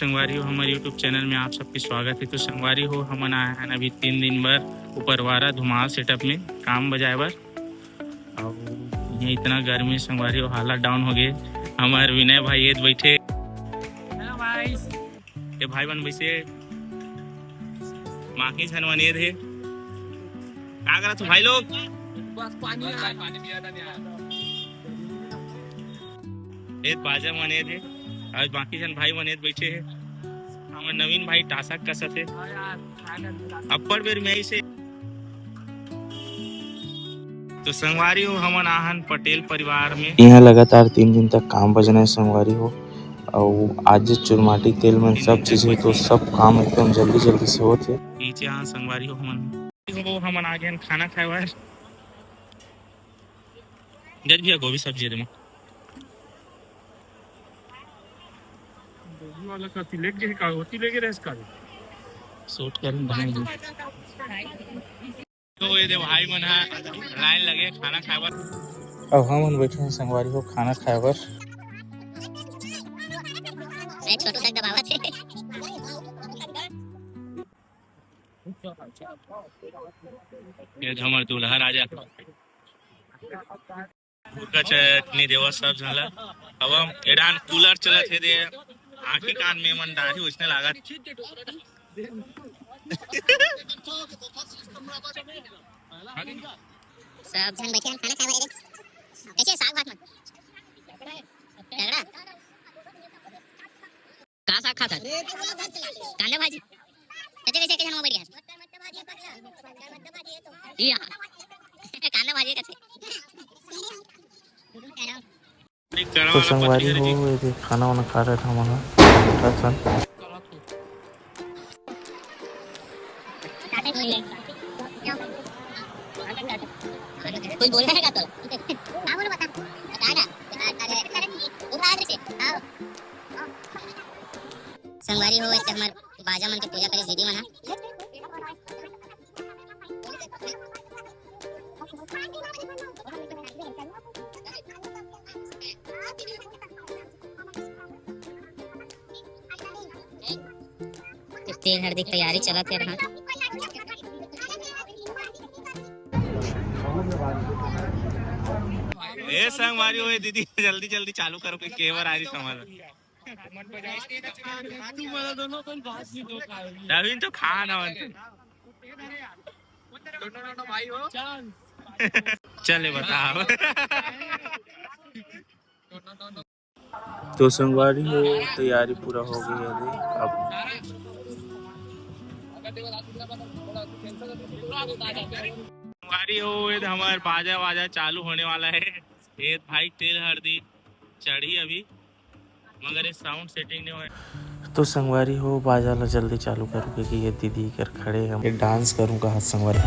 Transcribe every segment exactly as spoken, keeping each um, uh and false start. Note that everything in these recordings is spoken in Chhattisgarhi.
संगवारी हो, हमर YouTube चैनल में आप सबके स्वागत हे। तो संगवारी हो, हमन आए हन अभी तीन दिन बर उपरवारा धुमाल सेटअप में काम बजाए बर। अउ इहाँ इतना गर्मी संगवारी हो, हालत डाउन हो गे। हमर विनय भाई एद बैठे। हेलो भाई। ये भाई मन बैसे, बाकी झन मन एद हे। का करत हो भाई लोग? बस पानी आ। एद बाजा मन एद हे, अउ बाकी झन भाई मन एद बैठे हे। हमर नवीन भाई टासक कसत हे। अब्बड़ बेर में इसे तो संगवारी हो, हमन आहन पटेल परिवार में। इहाँ लगातार तीन दिन तक काम बजना हे संगवारी हो, अउ आज चुरमाटी तेल में सब चीज हे, तो सब काम एकदम जल्दी जल्दी से होत हे। नीचे आहन संगवारी हो, हमन हो, हमन आ गए हन खाना खाए बर। जज भैया, गोभी सब्जी दे। गोभी वाला कथी लेके गए का? होती लेके रहे इसका। शूट कर बनाएंगे। तो ये दे भाई मन ह लाइन लगे खाना खाए बर। अब हमन बैठे हन संगवारी हो खाना खाए बर। ए, छोटू तक दबावत हे। ये हमर दूल्हा राजा। मुर्गा चटनी देवा सब झन ला। अब हम एडान कूलर चलत हे दे, आँखी कान में मन डारी उसने लागत। सब झन बैठे हन खाना खाए बर। कैसे साग भात मन? तगड़ा। का साग खात हस? कांदा भाजी। कइसे, कइसे, कइसे मुंह बैठ गया? ये कांदा भाजी कइसे? तो संगवारी हो, ये देख, खाना वाना खा रहे थे हमन ह। मीठा सन। कोई बोल रहा है क्या तो? हाँ, बोलो, बता। बता ना। अरे, अरे, अरे, उठा, अरे, से, आओ। संगवारी हो, एक हमर बाजा मन के पूजा करे दीदी मन ह। तेल हरदी के तैयारी चलत हे रहा। ए संगवारी हो, ए दीदी, जल्दी जल्दी चालू करो, कोई केवर आ रही समझ। तभी तो खान हवन। चले बताओ। तो संगवारी हो, तैयारी पूरा हो गई है अभी। अब संगवारी हो, ये तो हमार बाजा वाजा चालू होने वाला है। ये भाई तेल हरदी चढ़ी अभी, मगर ये साउंड सेटिंग नहीं हुआ। तो संगवारी हो, बाजा ला जल्दी चालू करो, क्योंकि ये दीदी कर खड़े हम एक डांस करूँ कहा संगवारी।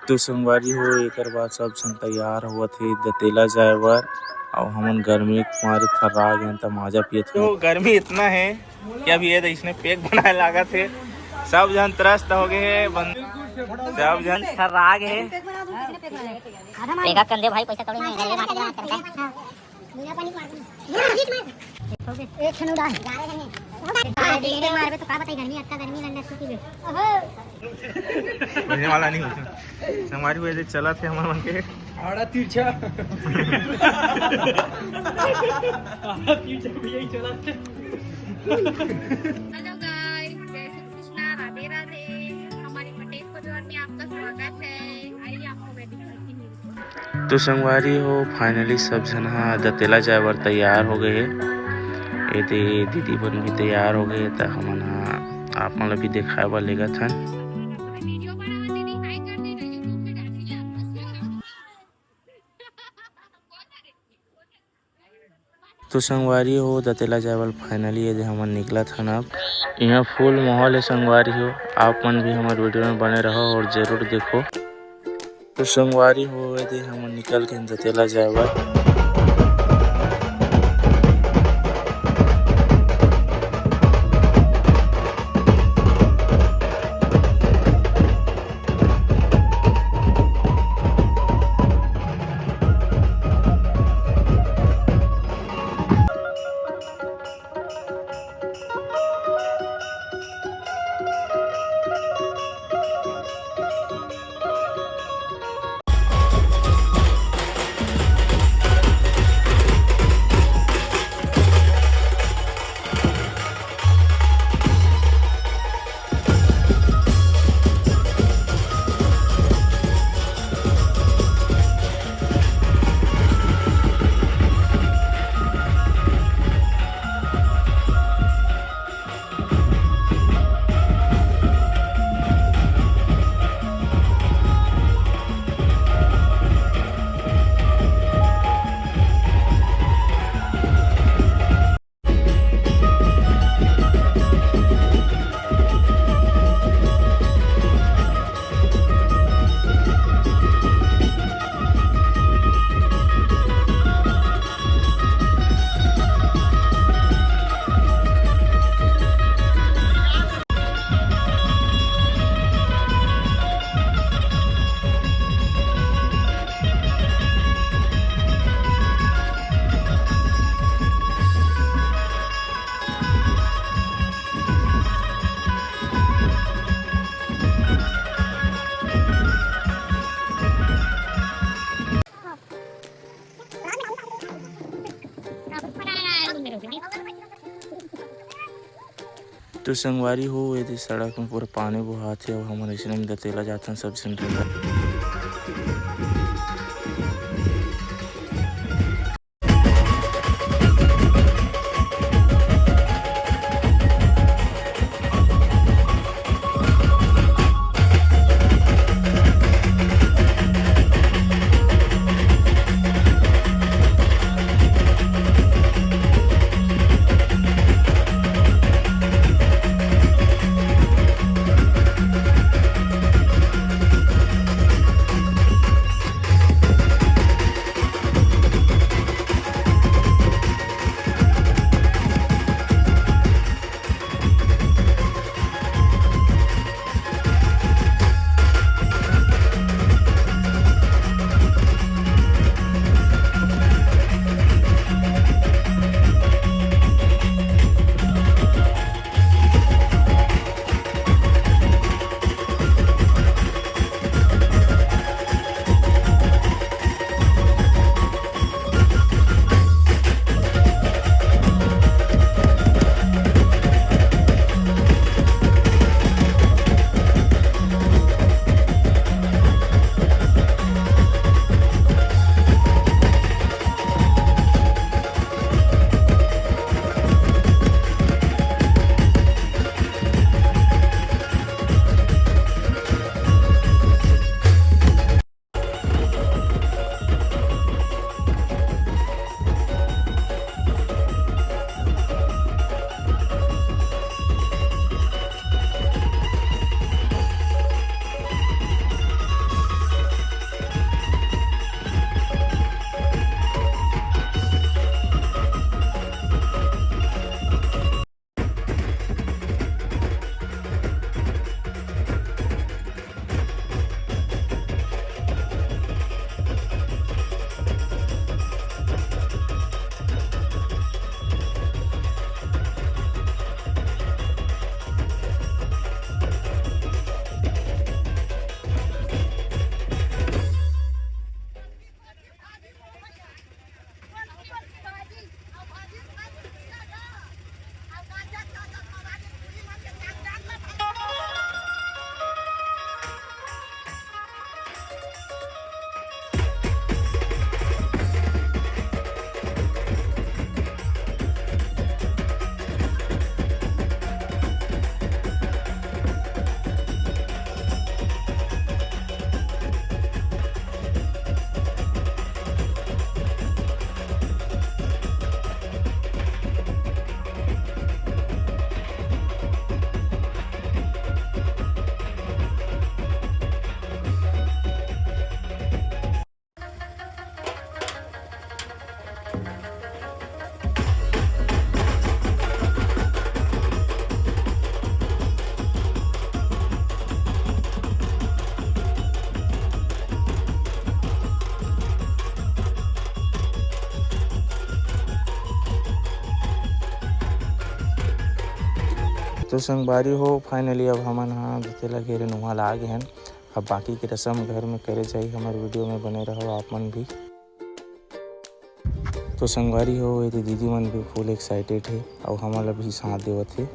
तो संगवारी हो, एकर बाद सब झन तैयार होवत हे दतेला जाए बर। अउ हमन गर्मी के मारे थर्रा गेन, त माजा पियत हे। तो गर्मी इतना है कि अभी ये इसने पेक बनाए लागत हे। सब झन त्रस्त हो गए हे, बन-, सब झन थर्रा गए हे। एक कंधे भाई पैसा कौड़ी नहीं है, ये माथे के बात करते हैं। एक ठन उड़ा है। एक ठन मारबे तो का बताई, गर्मी, अतका गर्मी, लंडा सूखी बे। होने वाला नहीं होता। संगवारी हो, ये चलत हे हमर मन के आड़ा तिरछा। आड़ा तिरछा भैया ही चलत हे। Hello guys, जय श्री कृष्णा, राधे राधे। हमारी पटेल परिवार में आपका स्वागत है। आइए, आपको मैं दिखाती हूँ। तो संगवारी हो, finally सब झन ह दतेला जाए बर तैयार हो गए हे। ये दे दीदी मन भी तैयार हो गए, त हमन ह आप मन ल भी देखाए बर लेगत हन। तो संगवारी हो, दतेला जाए बर finally ये दे हमन निकलत हन। अब यहाँ full माहौल है संगवारी हो, आप मन भी हमारे वीडियो में बने रहो और जरूर देखो। तो संगवारी हो, ये दे हमन निकल के दतेला जाए बर। तो संगवारी हो, ये दे सड़क में पूरा पानी बोहात हे, अउ हमन अइसने में दतेला जाथन सब झन रंगत। तो संगवारी हो, finally अब हमन हा जिते ला घेरे नुहा ला आ गे हन। अब बाकी के रसम घर में करे जाही। हमर video में बने रहो आप मन भी। तो संगवारी हो, ये दीदी मन भी full excited हे अउ हमन ला भी साथ देवत हे।